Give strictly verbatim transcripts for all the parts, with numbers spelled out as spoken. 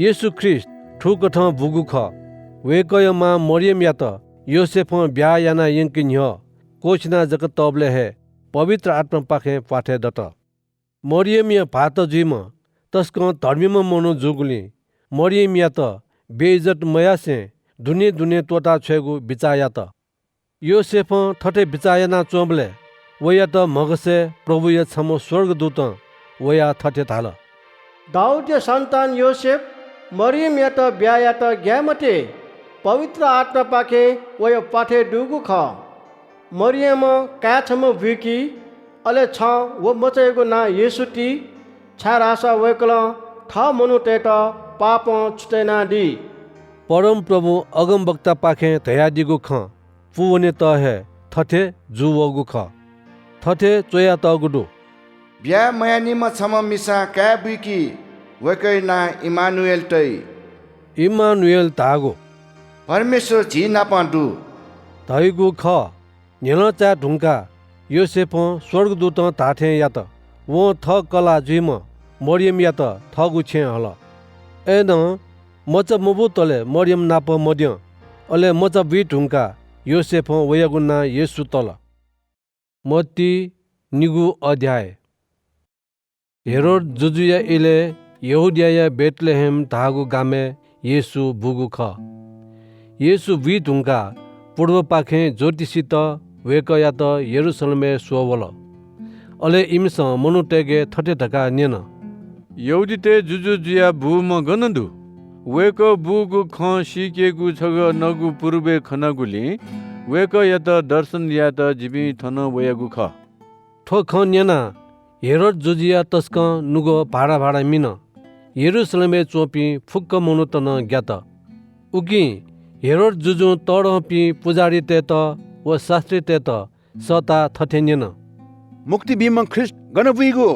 येशू ख्रीष्‍ट थुकथं बूगु खः। वय्‌कःया मां मरियमयात योसेफं ब्‍याहा याना यंके न्‍ह्यः क्‍वःछिना जक तःबलय् हे पवित्र आत्‍मापाखें प्‍वाथय् दत। मरियमया भाःत जुइम्‍ह तसकं धर्मीम्‍ह मनू जूगुलिं मरियमयात बेइज्‍जत मयासें दुने दुने त्‍वःता छ्वयेगु बिचाः यात। योसेफं थथे बिचाः यानाच्‍वंबलय् वयात म्‍हगसय् प्रभुया छम्‍ह स्‍वर्गदूतं वयाः थथे धाल – “दाऊदया सन्‍तान योसेफ, मरियमयात ब्‍याहा यायेत ग्‍याये मते। पवित्र आत्‍मापाखें वया प्‍वाथय् दुगु खः। मरियमं काय् छम्‍ह बुइकी, अले छं व मचायागु नां येशू ति, छाय्‌धाःसा वय्‌कलं थः मनूतय्‌त पापं छुतय् यानादी।” परमप्रभुं अगमवक्तापाखें धयादीगु खँ पूवनेत हे थथे जूवःगु खः। थथे च्‍वयातःगु दु – “ब्‍याहा मयानिम्‍ह छम्‍ह मिसां काय् बुइकी, वय्‌कःया नां इम्‍मानुएल तइ।” इम्‍मानुएल धाःगु “परमेश्‍वर झी नाप दु” धइगु खः। न्‍ह्यलं चाये धुंकाः योसेफं स्‍वर्गदूतं धाःथें यात। वं थः कलाः जुइम्‍ह मरियमयात थःगु छेँय् हल। अय्‌नं मचा मबूतले मरियम नाप मद्यं। अले मचा बुइ धुंकाः योसेफं वयागु नां येशू तल। मत्ती निगू अध्‍याय। हेरोद जुजुया इलय् यहूदियाया बेथलेहेम धाःगु गामय् येशू बूगु खः। येशू बुइ धुंकाः पूर्वपाखें ज्‍योतिषीत वय्‌कःयात यरूशलेमय् स्वः वल। अले इमिसं मनूतय्‌के थथे धकाः न्‍यन – “यहूदीतय् जुजु जुयाः बूम्‍ह गन दु? वय्‌कः बूगु खँ सीकेगु छगः नगु पूर्वय् खनागुलिं वय्‌कःयात दर्शन यायेत जिपिं थन वयागु खः।” थ्‍व खँ न्‍यनाः हेरोद जुजुया तसकं नुगः भाडाभाडा मिन। यरूशलेमय् च्‍वंपिं फुक्‍क मनूत नं ग्‍यात। उकिं हेरोद जुजुं तःधंपिं पुजाहारीतय्‌त व शास्‍त्रीतय्‌त सःताः थथे न्‍यन – “मुक्ति बीम्‍ह ख्रीष्‍ट गन बुइगु?”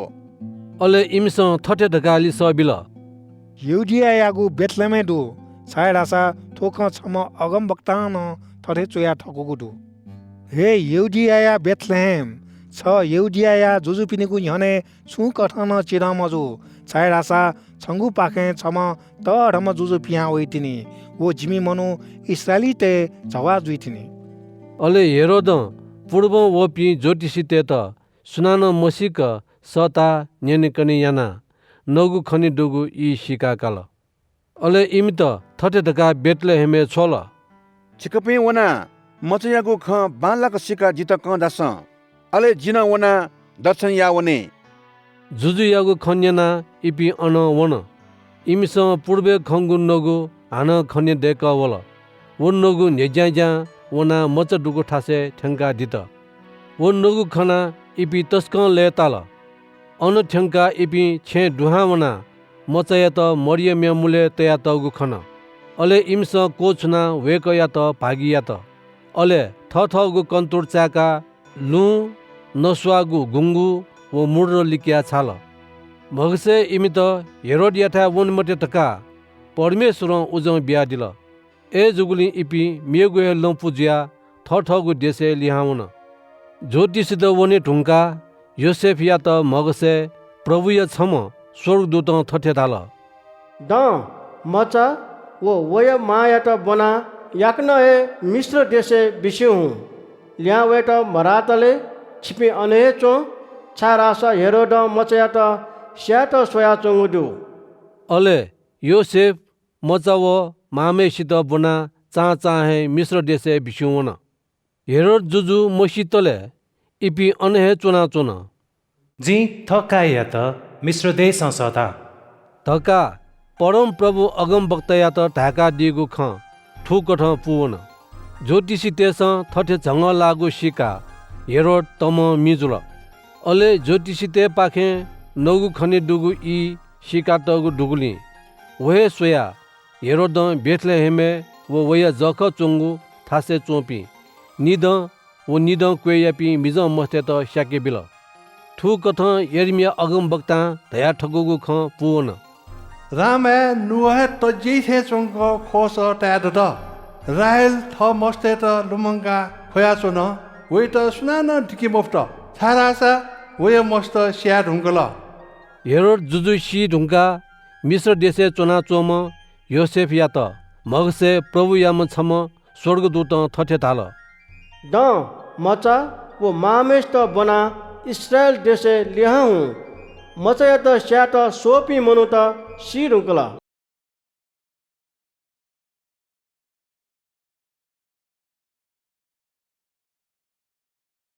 अले इमिसं थथे धकाः लिसः बिल – “यहूदियायागु बेथलेहेमय् दु, छाय्‌धाःसा थ्‍व खँ छम्‍ह अगमवक्तां नं थथे च्‍वया थकूगु दु – ‘हे यहूदियाया बेथलेहेम, छ यहूदियाया जुजुपिनिगु न्‍ह्यःने छुं कथं नं चिधं मजू, छाय्‌धाःसा छंगुपाखें छम्‍ह तःधंम्‍ह जुजु पिहां वइतिनि। व जिमि मनू इस्राएलीतय् जवाः जुइतिनि।” अले हेरोदं पूर्वं वःपिं ज्‍योतिषीतय्‌त सुनानं मसीक सःताः न्‍यनेकने यानाः नगु खने दुगु ई सीका काल। अले इमित थथे धकाः बेथलेहेमय् छ्वल – “छिकपिं वनाः मचायागु खँ बांलाक सीकाः जितः कं धासँ, अले जि नं वनाः दर्शन याः वने।” जुजुयागु खँ न्‍यनाः इपिं अनं वन। इमिसं पूर्वय् खंगु नगु हानं खने दय्‌कः वल। व नगु न्‍ह्यज्‍याँज्‍यां वनाः मचा दुगु थासय् थ्‍यंकादित। व नगु खनाः इपिं तसकं लय्‌ताल। अन थ्‍यंकाः इपिं छेँय् दुहां वनाः मचायात मरियमया मुलय् तयातःगु खन। अले इमिसं क्‍वछुनाः वय्‌कःयात भागि यात। अले थथःगु कन्‍तुर चाय्‌काः लुँ, नस्‍वाःगु गुँगू व मुर्र लिकयाः छाल। म्‍हगसय् इमित हेरोदयाथाय् वने मते धकाः परमेश्‍वरं उजं बियादिल। अय्‌जूगुलिं इपिं मेगु हे लँपु जुयाः थथःगु देशय् लिहां वन। ज्‍योतिषीत वने धुंकाः योसेफयात म्‍हगसय् प्रभुया छम्‍ह स्‍वर्गदूतं थथे धाल – “दँ, मचा व वया मांयात ब्‍वनाः याकनं हे मिश्र देशय् बिस्‍युं हुँ। लिहां वयेत मधातले छिपिं अन हे च्‍वँ, छाय्‌धाःसा हेरोदं मचायात स्‍यायेत स्‍वयाच्‍वंगु दु।” अले योसेफ मचा व मांम्‍हय्‌सित ब्‍वनाः चां चां हे मिश्र देशय् बिस्‍युं वन। हेरोद जुजु मसीतले इपिं अन हे च्‍वनाच्‍वन। “जिं थः काय्‌यात मिश्र देशं सःता” धकाः परमप्रभु अगमवक्तायात धाय्‌कादीगु खँ थुकथं पूवन। ज्‍योतिषीतय्‌सं थथे झंगः लाःगु सीकाः हेरोद तमं मि जुल। अले ज्‍योतिषीतय्‌पाखें नगु खने दुगु ई सीकातःगु दुगुलिं व हे स्वयाः हेरोदं बेथलेहेमय् व वया जःखः च्‍वंगु थासय् च्‍वंपिं निदँ व निदँ क्‍वय्‌यापिं मिजंमस्तय्‌त स्‍याके बिल। थुकथं यर्मिया अगमवक्तां धया थकूगु खँ पूवन – “रामाय् नुगः हे तज्‍याइथें च्‍वंक ख्‍वःसः ताये दत। राहेल थः मस्तय्‌त लुमंकाः ख्‍वयाच्‍वन। वयात सुनानं दिके मफुत, छाय्‌धाःसा वया मस्त स्‍याये धुंकल।” हेरोद जुजु सी धुंकाः मिश्र देशय् च्वनाच्वंम्ह योसेफयात म्हगसय् प्रभुयाम्ह छम्ह स्वर्गदूतं थथे धाल – दँ, मचा व मांम्हय्‌सित ब्वनाः इस्राएल देशय् लिहां हुँ। मचायात स्यायेत स्वःपिं मनूत सी धुंकल।